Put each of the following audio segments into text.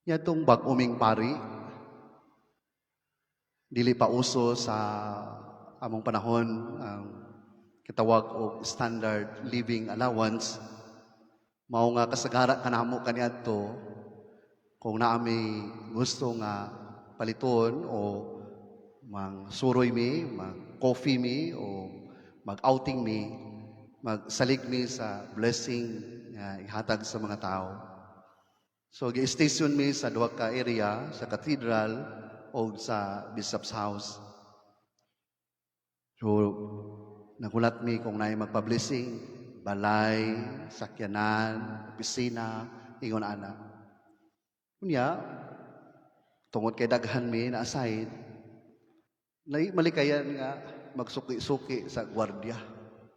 Niadtong bag-o ming pari, dili pa uso sa among panahon ang kitawag og standard living allowance, mao nga kasagara kanamo kaniadto kung naa mi gusto nga paliton o mang suroy mi, mag coffee mi o mag-outing mi, magsalig mi sa blessing nga ihatag sa mga tao. So gi-station mi sa duha ka area, sa cathedral o sa Bishop's House. So nagulat mi kung naay magpa-blessing, balay, sakyanan, opisina, ingon ana. Unya, tungod kay daghan mi na assign, nay malikayan nga magsuki-suki sa gwardiya.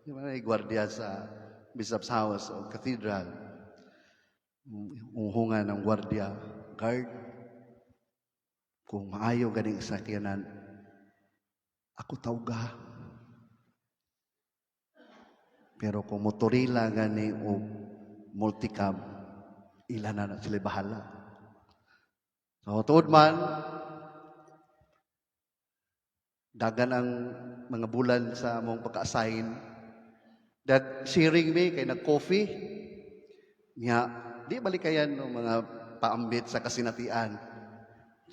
Di ba may gwardiya sa Bishop's House o Cathedral? Uhungan ng gwardiya, "Guard, kung maayo ganing sakyanan, ako tawga. Pero kung motorila gani o multicab, ila na na sila bahala." So, tuod man, dagan ang mga bulan sa among pagka-assign. That sharing me kay nag-coffee, niya, di balikayan ng mga paambit sa kasinatian.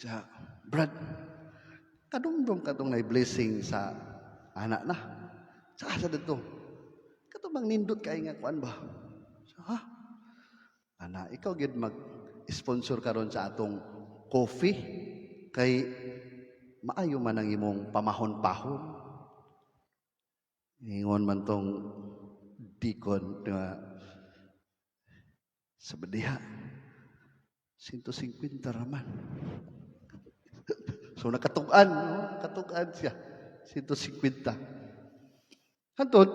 Siya, "Brad, kadumdum katong na blessing sa anak na. Sa asa dito? Kato bang nindot kay nga kuan ba?" So, "Ha? Ana, ikaw gid mag-sponsor karon sa atong coffee kay maayo man ang imong pamahon-pahon." Ingon man tong deacon nga sa badiha, "150 raman." So nakatug-an, no? Nakatug-an siya. 150. Hantod,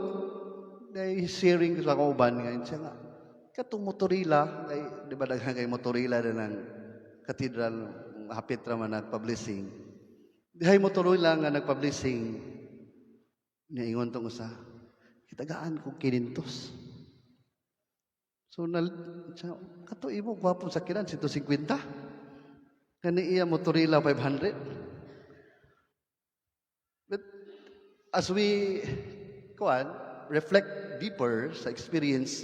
ay sharing ko sa akong uban ngayon siya nga, katong motorila, kay, di ba daghan kay motorila na ng cathedral, hapit ra man nagpa-blessing. Dihay motorila nga nagpa-blessing, niingon tong usa, "Kitagaan ko 500." So, nal, siya, "Kato imo, gwapo sa kinan, 150. Kani iya motorila 500." But as we kuan, reflect deeper sa experience,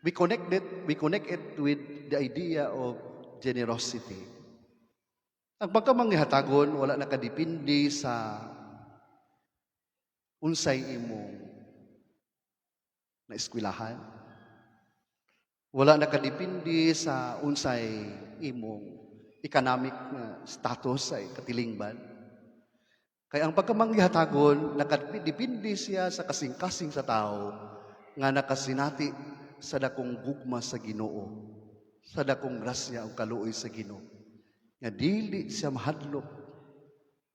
we connect it with the idea of generosity. Ang pagkamanghatagon, wala nakadepende sa unsay imong na eskwelahan. Wala nakadepende sa unsay imong economic nga status sa katilingban. Kaya ang pagkamanghatagon, nakadepende siya sa kasing-kasing sa tao nga nakasinati sa dakong gugma sa Ginoo, sa dakong grasya o kaluoy sa Ginoo. Nga dili siya mahadlok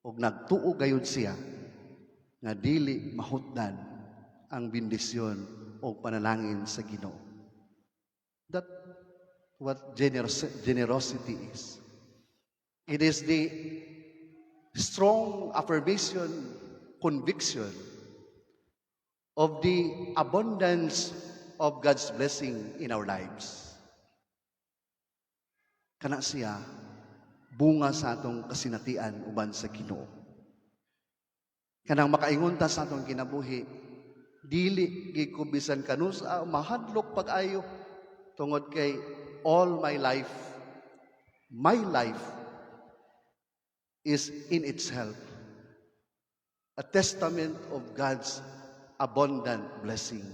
og nagtuo gayud siya nga dili mahutdan ang bendisyon o panalangin sa Ginoo. That what generosity is. It is the strong affirmation, conviction of the abundance of God's blessing in our lives. Kana siya bunga sa atong kasinatian uban sa Ginoo. Kanang makaingon ta sa atong kinabuhi, "Dili gid ko bisan kanusa mahadlok pag-ayo tungod kay all my life is in itself a testament of God's abundant blessing."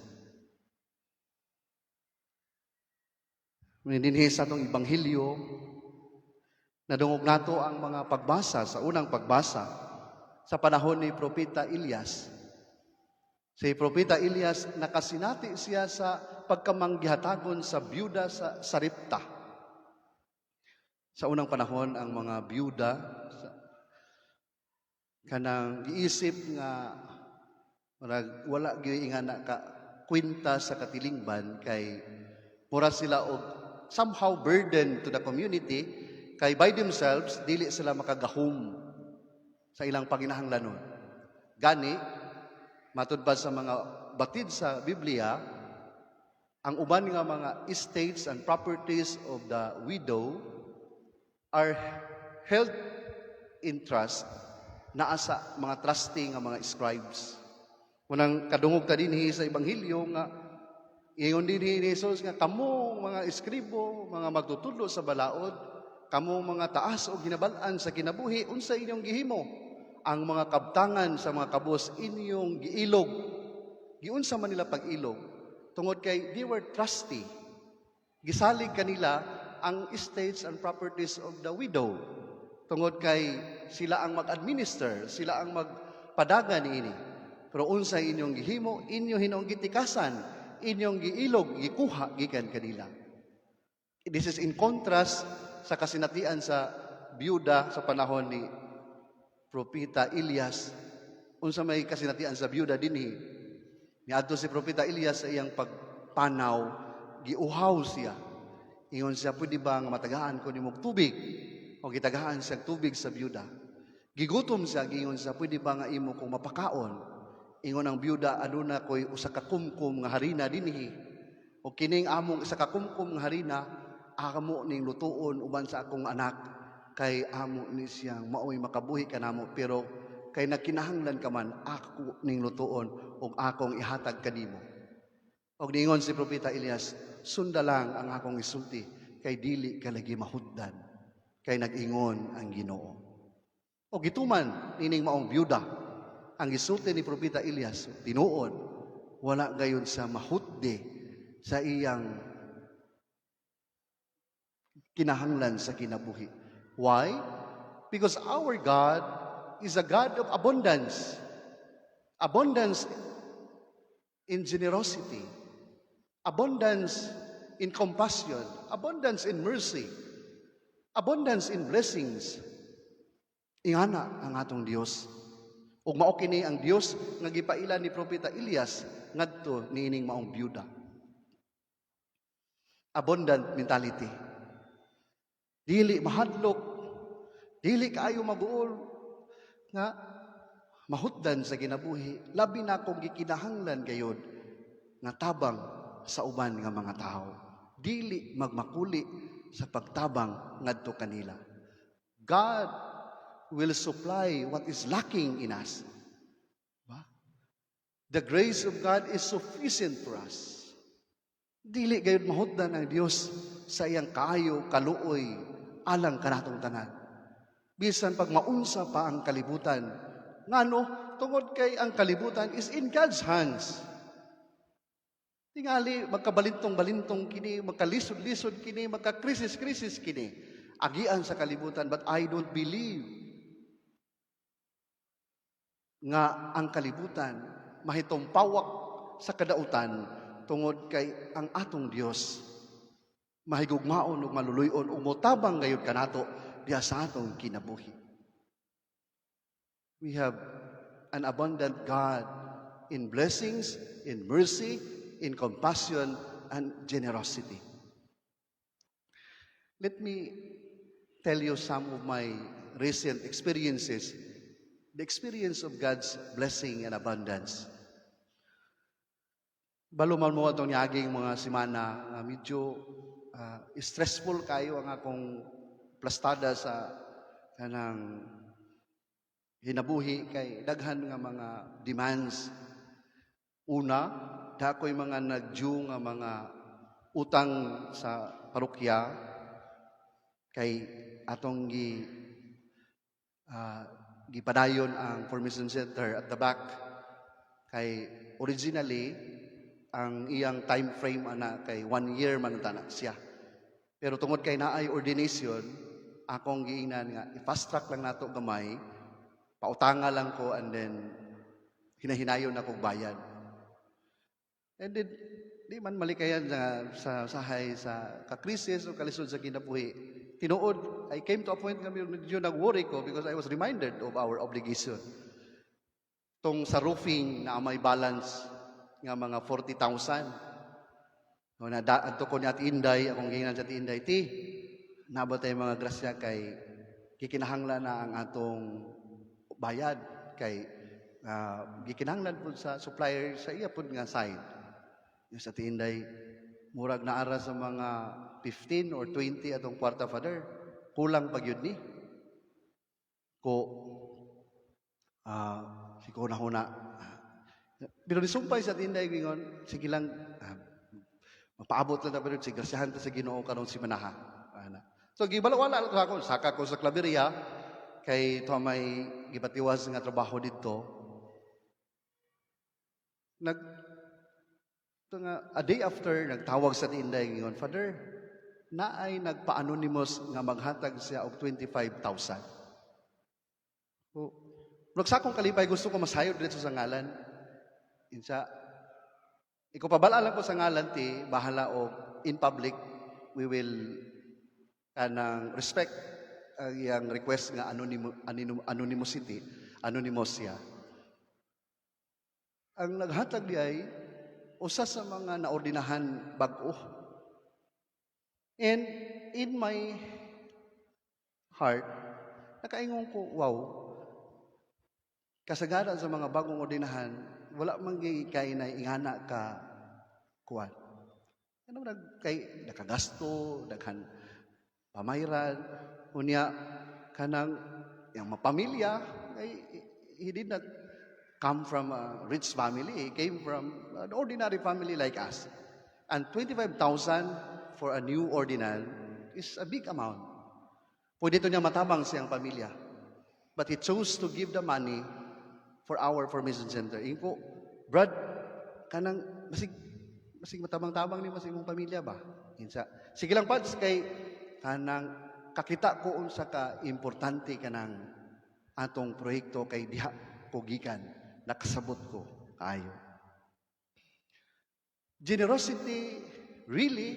Dinhi sa atong ebanghelyo, nadungog nato ang mga pagbasa sa unang pagbasa sa panahon ni Propeta Elias. Si Propeta Elias, nakasinati siya sa pagkamanggihatagon sa byuda sa Sarepta. Sa unang panahon, ang mga byuda sa, kanang giisip nga murag wala gyud ingana ka kwenta sa katilingban kay mura sila og somehow burden to the community kay by themselves dili sila makagahom sa ilang panginahanglanon. Gani matud pa sa mga batid sa Biblia, ang uban nga mga estates and properties of the widow Are held in trust naa sa mga trusty nga mga scribes. Unang kadungog ta dinhi sa ebanghelyo nga ingon dinhi ni Jesus nga kamo mga eskribo, mga magtutudlo sa balaod, kamo mga taas og hinabal-an sa kinabuhi, unsa inyong gihimo? Ang mga kabtangan sa mga kabus inyong giilog. Giunsa man nila pag-ilog? Tungod kay they were trusty. Gisalig kanila ang estates and properties of the widow. Tungod kay sila ang mag-administer, sila ang magpadagan niini. Pero unsa inyong gihimo, inyo hinuong gitikasan, inyong giilog, gikuha gikan kanila. This is in contrast sa kasinatian sa byuda sa panahon ni Propeta Elias. Unsa may kasinatian sa byuda dinhi? Niadto si Propeta Elias sa iyang pagpanaw, giuhaw siya. Ingon siya, "Pwede ba nga matagaan ko nimog tubig?" O gitagaan siya tubig sa byuda. Gigutom siya, giingon siya, "Pwede ba nga imo kong mapakaon?" Ingon ang byuda, "Aduna ko'y usa ka kumkum nga harina dinhi. O kining among isa ka kumkum nga harina, amo ning lutuon uban sa akong anak kay amo ni siyang maoy makabuhi kanamo, pero kay nagkinahanglan ka man, ako ning lutuon ug akong ihatag kanimo." Og niingon si Propeta Elias, "Sunda lang ang akong isulti kay dili ka lagi mahutdan kay nag-ingon ang Ginoo." O gituman nining maong byuda ang gisulti ni Propeta Elias. Tinuod, wala gayon sa mahutdi sa iyang kinahanglan sa kinabuhi. Why? Because our God is a God of abundance. Abundance in generosity, abundance in compassion, abundance in mercy, abundance in blessings. Ingana ang atong Dios. Ug mao kini ang Dios nga gipaila ni Propeta Elias ngadto niining maong byuda. Abundant mentality. Dili mahadlok, dili kaayo maguol nga mahutdan sa kinabuhi, labi na kung gikinahanglan gayod nga tabang sa uban nga mga tao. Dili magmakuli sa pagtabang ngadto kanila. God will supply what is lacking in us. Ba? The grace of God is sufficient for us. Dili gayud mahutdan ang Dios sa iyang kaayo, kaluoy, alang kanatong tanan. Bisan pag maunsa pa ang kalibutan. Ngano, tungod kay ang kalibutan is in God's hands. Tingali, magkabalintong-balintong kini, magkalisod-lisod kini, magka-krisis-krisis kini. Agian sa kalibutan, but I don't believe nga ang kalibutan mahitumpawak sa kadautan tungod kay ang atong Dios mahigugmaon ug maluluy-on ug motabang gayud kanato diha sa atong kinabuhi. We have an abundant God in blessings, in mercy, in compassion, and generosity. Let me tell you some of my recent experiences, the experience of God's blessing and abundance. Balo man mo atong niaging mga semana nga medyo stressful kayo ang akong plastada sa kanang hinabuhi kay daghan nga mga demands. Una, dako'y mga nag-due nga mga utang sa parokya kay atong gipadayon ang formation center at the back, kay originally ang iyang time frame ana kay one year man tana siya. Pero tungod kay naay ordination, akong giingnan nga i-fast track lang nato gamay, pautanga lang ko and then hinahinayon akong bayad. And then di man malikayan sa sahay sa kakrisis o kalisod sa kinabuhi. Tinuod, I came to a point nga medyo nag-worry ko because I was reminded of our obligation. Tong sa roofing na may balance nga mga 40,000. No, na adto ko ni Ate Inday, akong giingnan sa Ate Inday, "Ti, naa ba tay mga grasya kay gikinahanglan na ang atong bayad kay gikinahanglan pud sa supplier sa iya pud nga side." Yung sa Ate Inday, murag naara sa mga 15 or 20 atong kwarta, Father. Kulang pa gyud ni. Ko siguro na huna. Pero nisumpay sa Tinday ingon, sige lang, mapaabot lang ta pero sige, grasyahan ta sa Ginoo karong simanaha. Ana. So gibala-wala lang ako, saka ko sa Claveria kay to may gipatiwas nga trabaho didto. Nag ito nga, a day after, nagtawag sa Tinday ingon, "Father, naay nagpa-anonymous nga maghatag siya og 25,000." So, sa akong kalipay, gusto ko masayod dito sa ngalan. Insa, ikaw pabala lang ko sa ngalan ti, bahala o in public, we will kanang respect ang iyang request nga anonymity, anonymous siya. Ang naghatag di ay usa sa mga naordinahan bag-o. And in my heart, nakaingon ko, "Wow, kasagaran sa mga bagong ordinahan, wala man kay na ingana ka kuan." Ano nag kay nakagasto, daghan pamayran, unya kanang yang mapamilya kay he did not come from a rich family, he came from an ordinary family like us. And 25,000 for a new ordinand is a big amount. Pwede ito niya matabang siyang pamilya. But he chose to give the money for our formation center. Inko, "Brad, kanang masig matabang-tabang ni mas imong pamilya ba?" Insa. "Sige lang, Pads, kay kanang kakita ko unsa ka importante kanang atong proyekto kay diha ko gikan, nakasabot ko kaayo." Generosity really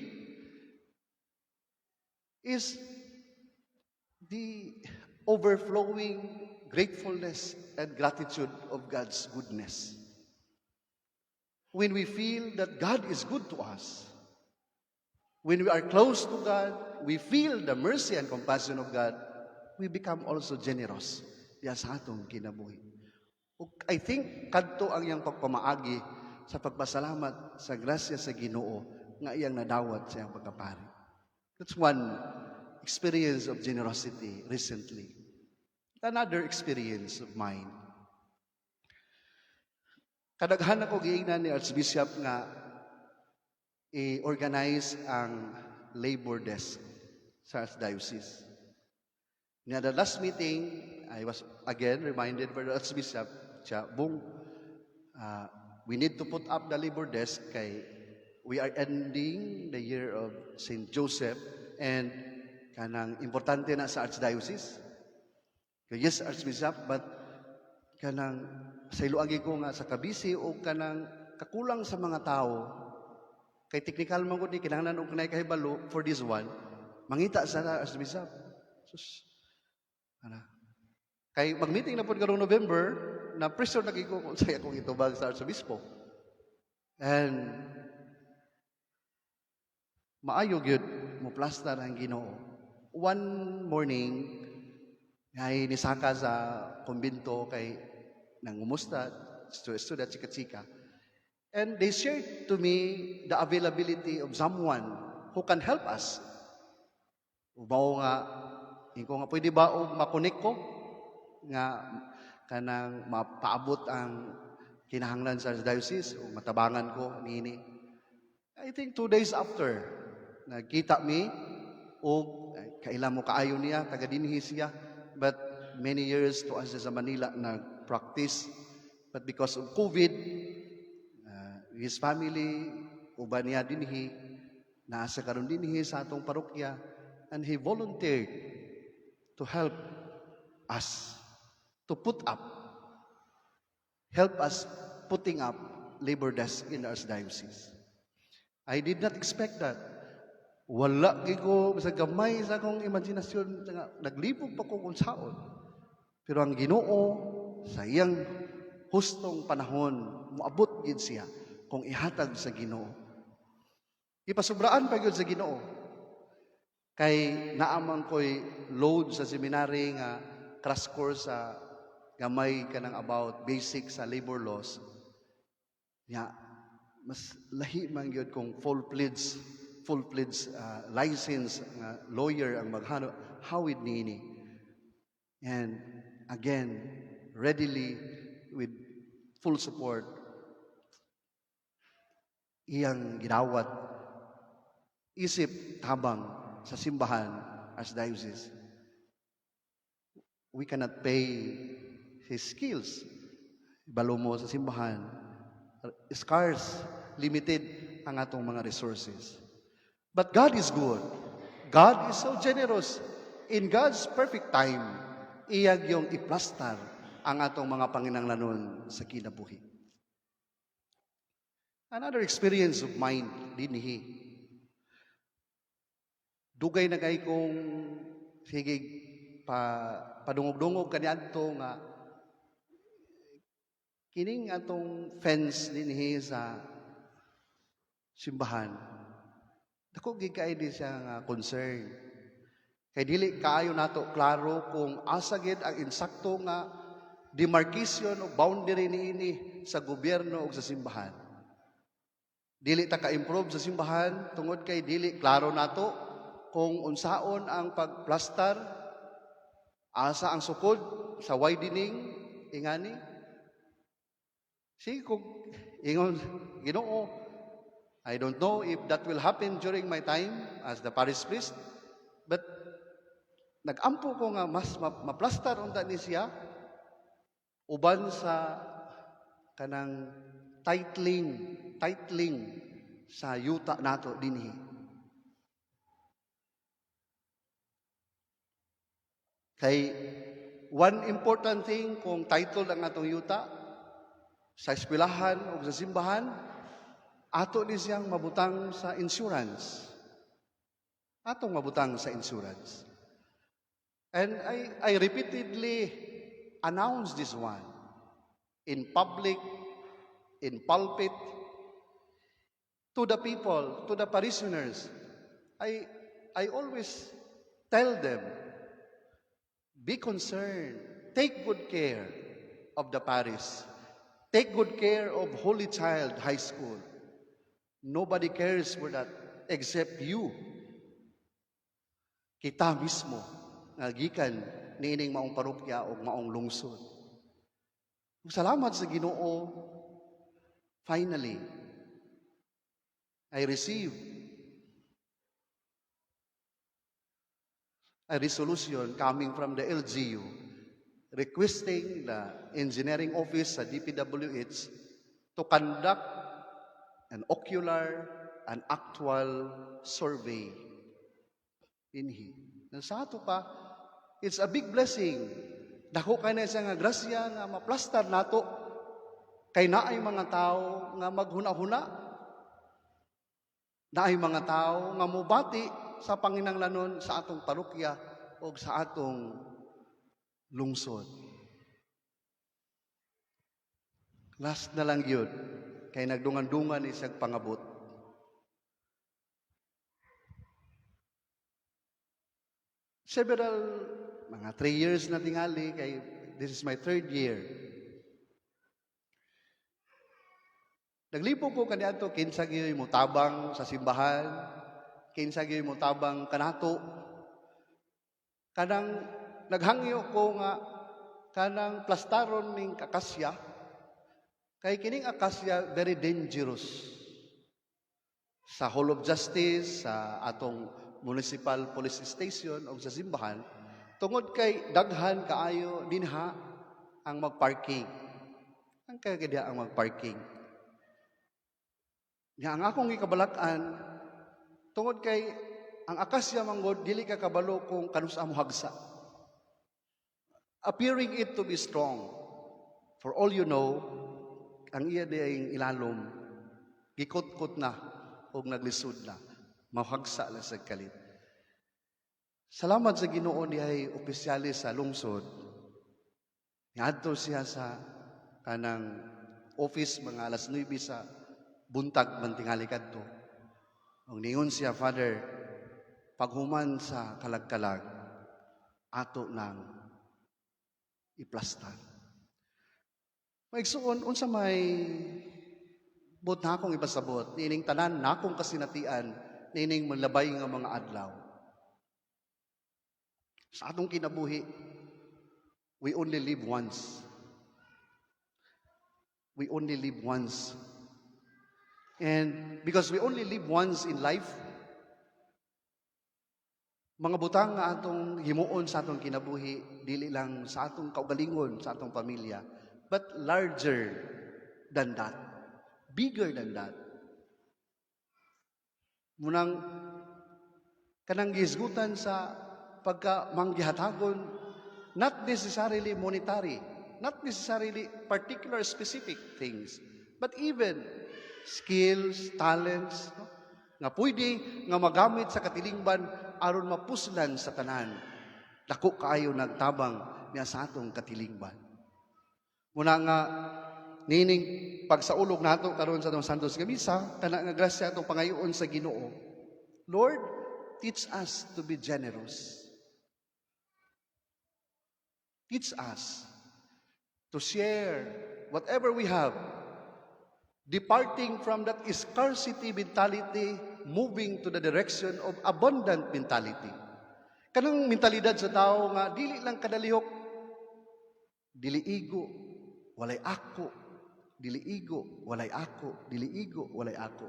is the overflowing gratefulness and gratitude of God's goodness. When we feel that God is good to us, when we are close to God, we feel the mercy and compassion of God, we become also generous diya sa atong kinabuhi. Ug I think kadto ang iyang pagpamaagi sa pagpasalamat sa grasya sa Ginoo nga iyang nadawat sa iyang pagkapari. That's one experience of generosity recently. Another experience of mine. Kadaghan ako giingnan ni Archbishop nga i-organize ang labor desk sa Archdiocese. Nga the last meeting, I was again reminded by the Archbishop, siya, "Bong, we need to put up the labor desk kay we are ending the year of St. Joseph and kanang importante na sa Archdiocese." Kay, "Yes, Archbishop, but kanang sa iluagi ko nga sa kabisi o kanang kakulang sa mga tao kay technical man gud ni, kinahanglan og kanay kahibalo for this one." Mangita sa Archbishop. Sus. Ana. Kay mag-meeting na pud karong November, na pressure na ko kung sa akong itubag sa Archobispo. And maayo gyud mo plastar ang Ginoo. One morning ay nisaka sa kumbento kay nangumusta, student, chika-chika. And they shared to me the availability of someone who can help us. Mao nga, inko nga, pwede ba og makonek ko nga kanang mapaabot ang kinahanglan sa diocese o matabangan ko niini? I think 2 days after, nagkita mi og kaila mo kaayo niya, taga dinhi siya, but many years to us sa Manila nag-practice. But because of COVID, his family, uban niya dinhi, naa sa karon dinhi sa atong parokya, and he volunteered to help us to put up, help us putting up labor desk in our diocese. I did not expect that. Wala gyud ko sa gamay sa akong imaginasyon nga naglibog pa ko kung saon. Pero ang Ginoo sa iyang hustong panahon moabot gid siya kung ihatag sa Ginoo. Ipasubraan pa gyud sa Ginoo. Kay naaman ko'y load sa seminary nga crash course sa gamay kanang about basic sa labor laws. Ya, mas lahi man gyud kung full-fledged full-fledged license nga lawyer ang maghano hawid niini. And again, readily, with full support, iyang gidawat isip tabang sa simbahan, archdiocese. We cannot pay his skills. Balo mo sa simbahan, scarce, limited ang atong mga resources. But God is good. God is so generous. In God's perfect time, iya gyung iplastar ang atong mga panginanglanon sa kinabuhi. Another experience of mine dinhi. Dugay na kay kong sige pa padungog-dungog kaniadto nga kining atong fence dinhi sa simbahan. Dako gid kay di siya nga concern. Kay dili kaayo nato klaro kung asa gid ang insakto nga demarcation o boundary niini sa gobyerno ug sa simbahan. Dili ta ka-improve sa simbahan tungod kay dili klaro nato kung unsaon ang pagplastar, asa ang sukod sa widening ingani. Sige kung ingon Ginoo, I don't know if that will happen during my time as the parish priest, but nagampo ko nga mas maplastar unta ni siya uban sa kanang titling sa yuta nato dinhi. Kay one important thing kung title ang atong yuta sa eskwelahan o sa simbahan, ato ni siyang mabutang sa insurance. Atong mabutang sa insurance. And I repeatedly announce this one in public, in pulpit, to the people, to the parishioners. I always tell them, "Be concerned, take good care of the parish, take good care of Holy Child High School. Nobody cares for that except you." Kita mismo nga gikan niining maong parokya o maong lungsod. Salamat sa Ginoo, finally, I received a resolution coming from the LGU requesting the engineering office sa DPWH to conduct an ocular and actual survey dinhi. Sa ato pa, it's a big blessing. Dako kay na siya nga grasya nga maplastar nato kay naay mga tao nga maghuna-huna. Naay mga tao nga mubati sa panginanglanon sa atong parokya o sa atong lungsod. Last na lang yun, kay nagdungan-dungan isang pangabot. Several, mga 3 years na tingali, kay this is my third year. Naglipong ko kaniadto kinsa gyud motabang sa simbahan, kinsa gyud motabang kanato. Kanang naghangyo ko nga kanang plastaron ning akasya, kay kining akasya very dangerous sa Hall of Justice, sa atong municipal police station o sa simbahan, tungod kay daghan kaayo dinha ang magparking. Ang kaya diha ang magparking. Nga ang akong gikabalak-an, tungod kay ang akasya manggod dili ka kabalo kung kanusa mo hagsa. Appearing it to be strong. For all you know, ang iya diayng ilalom gikutkot na ug naglisod na. Mahagsa lang sa kalit. Salamat sa Ginoo, dihay opisyalis sa lungsod. Niadto siya sa kanang office mga alas 9 sa buntag man tingali kadto. Ang ningon siya, "Father, paghuman sa kalagkalag, ato nang iplastar." Maigsuon, unsa may buot na akong ipasabot, niining tanan nakong kasinatian nining malabay nga mga adlaw. Sa atong kinabuhi, we only live once. We only live once. And because we only live once in life, mga butang nga atong himuon sa atong kinabuhi, dili lang sa atong kaugalingon, sa atong pamilya, but larger than that, bigger than that. Munang kanang gihisgutan sa pagka manggihatagon, not necessarily monetary, not necessarily particular specific things, but even skills, talents, no? Nga pwede nga magamit sa katilingban aron mapuslan sa tanan. Dako kaayo nagtabang niya sa atong katilingban. Muna nga nining pagsaulog nato karon sa atong Santos nga Misa, kana nga grasya atong pangayoon sa Ginoo. Lord, teach us to be generous. Teach us to share whatever we have, departing from that scarcity mentality, moving to the direction of abundant mentality. Kanang mentalidad sa tao nga dili lang kadalihok, dili igo, walay ako, dili igo, walay ako, dili igo, walay ako.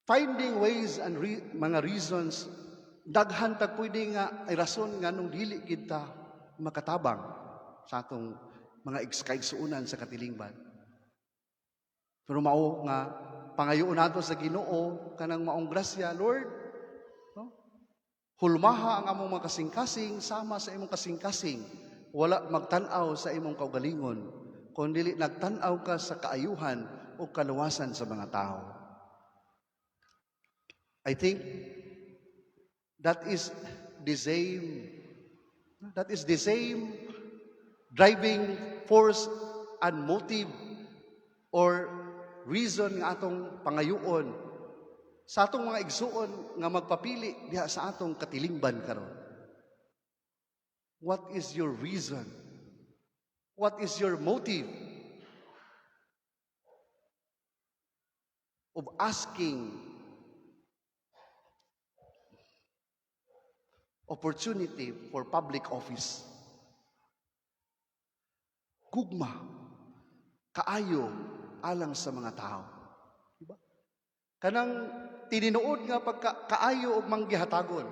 Finding ways and mga reasons, daghan tag pwede nga ay rason nga nung dili kita makatabang sa atong mga kaigsuonan sa katilingban. Pero mao nga pangayoon nato sa Ginoo kanang maong grasya, Lord, no? Hulmaha ang among mga kasing-kasing sama sa imong kasing-kasing. Wala magtan-aw sa imong kaugalingon, kun dili nagtan-aw ka sa kaayuhan o kaluwasan sa mga tao. I think that is the same driving force and motive or reason nga atong pangayoon sa atong mga igsuon nga magpapili diha sa atong katilingban karon. What is your reason? What is your motive of asking opportunity for public office? Gugma, kaayo alang sa mga tao. Diba? Kanang tinuod nga pagka kaayo og manggihatagon.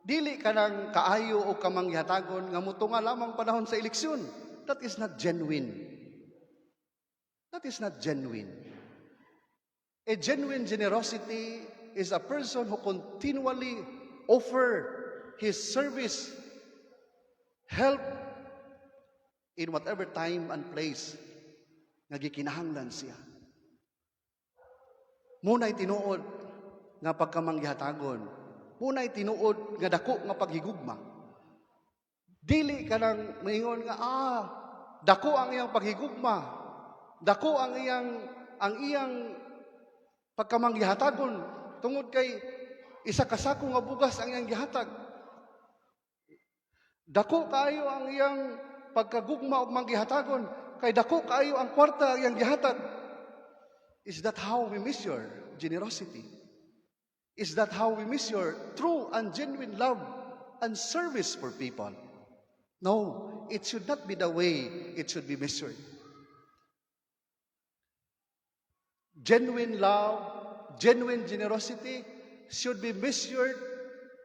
Dili kanang kaayo og kamanggihatagon nga mutunga lamang panahon sa eleksyon. That is not genuine. That is not genuine. A genuine generosity is a person who continually offer his service, help in whatever time and place nga gikinahanglan siya. Muna'y tinuod nga pagkamanggihatagon. Muna'y tinuod nga dako nga paghigugma. Dili ka nang maingon nga dako ang iyang paghigugma. Dako ang iyang pagkamanggihatagon tungod kay isa ka sako nga bugas ang iyang gihatag. Dako kaayo ang iyang pagkagugma og manggihatagon kay dako kaayo ang kwarta ang iyang gihatag. Is that how we measure generosity? Is that how we measure true and genuine love and service for people? No, it should not be the way it should be measured. Genuine love, genuine generosity should be measured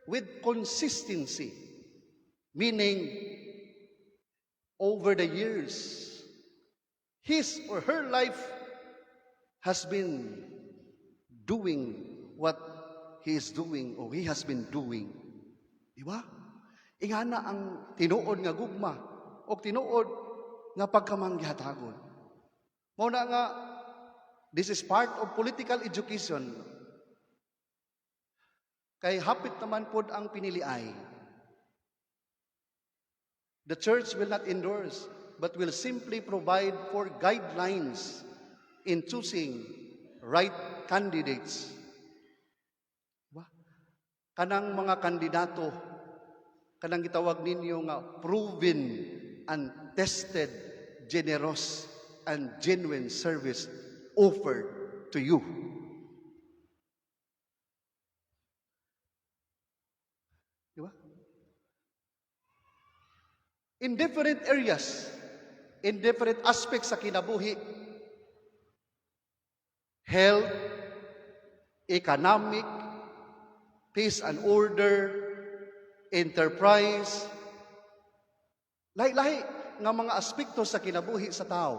with consistency, meaning over the years, his or her life has been doing what he is doing or he has been doing. Di ba? Ingana ang tinuod nga gugma o tinuod nga pagkamanggihatagon. Mao na nga this is part of political education. Kay hapit naman pod ang piniliay. The church will not endorse but will simply provide for guidelines in choosing right candidates. Diba? Kanang mga kandidato, kanang gitawag ninyo nga proven and tested, generous and genuine service offered to you. Di ba? In different areas, in different aspects sa kinabuhi, health, economic, peace and order, enterprise, lahi-lahi nga mga aspekto sa kinabuhi sa tao.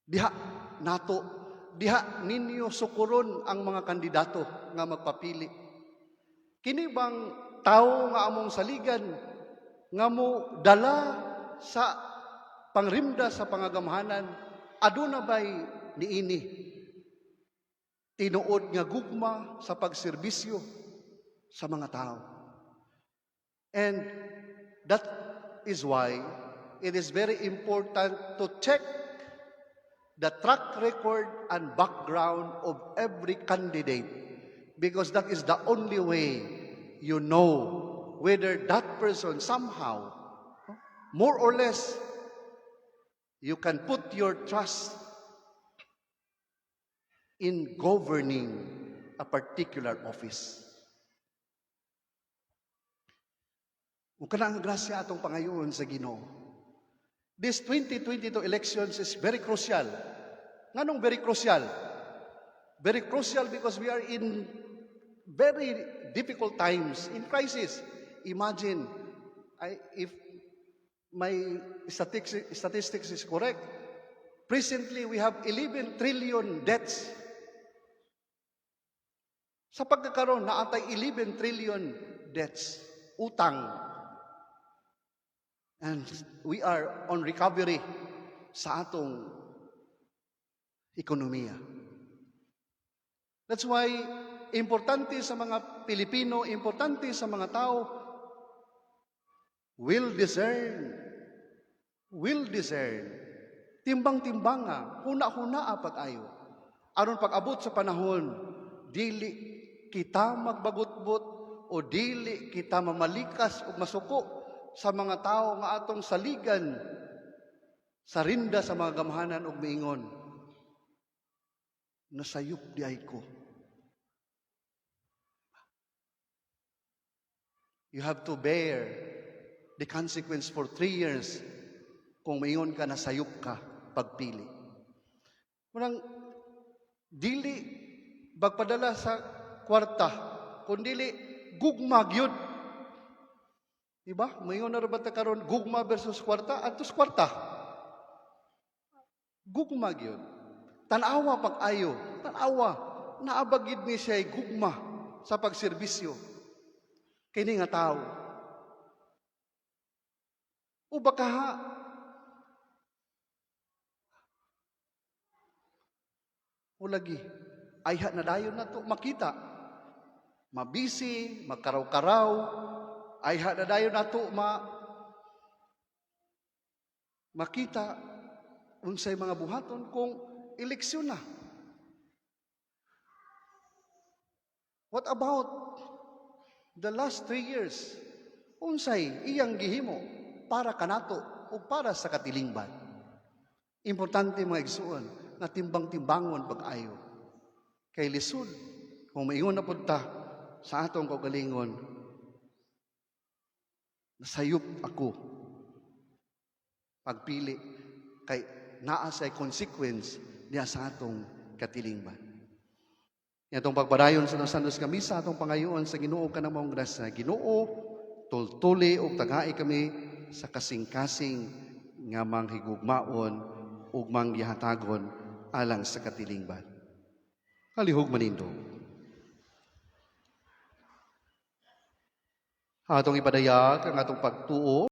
Diha nato, diha ninyo sukuron ang mga kandidato nga magpapili. Kini bang tao nga among saligan nga mo dala sa pangrimda sa pangagamhanan, aduna bay niini tinuod nga gugma sa pagserbisyo sa mga tao? And that is why it is very important to check the track record and background of every candidate, because that is the only way you know whether that person somehow, more or less, you can put your trust in governing a particular office. Ug kana ang grasya atong pangayoon sa Ginoo. This 2022 elections is very crucial. Nganong very crucial? Very crucial because we are in very difficult times, in crisis. Imagine, if my statistics is correct, presently we have 11 trillion debts. Sa pagkakaroon, naa tay 11 trillion debts, utang. And we are on recovery sa atong ekonomiya. That's why importante sa mga Pilipino, importante sa mga tao, will discern. Will discern. Timbang-timbanga, huna-huna pag-ayo. Aron pag-abot sa panahon, dili kita magbagutbot o dili kita mamalikas o masuko sa mga tao nga atong saligan sa rinda sa mga gamhanan ug miingon, "Nasayop diay ko." You have to bear the consequence for 3 years kung maingon ka nasayop ka pagpili. Murang dili bagpadala sa kwarta, kundili gugma gyud. Diba? Maingon na ra ba ta karon, gugma versus kwarta, atos kwarta. Gugma gyud. Tan-awa pag-ayo, tan-awa, naa ba gyud ni siya gugma sa pagserbisyo kini nga tao. O baka ha, o lagi, ayha na dayon na to makita. Mabisi, magkaraw-karaw, ayha na dayon na to makita unsay mga buhaton kung eleksyon na. What about the last 3 years? Unsay iyang gihimo para kanato o para sa katilingban? Importante, mga igsuon, nga timbang-timbangon pag-ayo. Kay lisod kung maingon na pud ta sa atong kaugalingon, "Nasayop ako pagpili," kay naa say consequence niya sa atong katilingban. Atong pagpadayon sa Santos nga misa, atong pangayoon sa Ginoo kanang maong grasya. Ginoo, tultuli ug tagai kami sa kasing-kasing nga manghigugmaon ug manggihatagon alang sa katilingban. Kalihog manindog. Atong ipadayag ang atong pagtuo.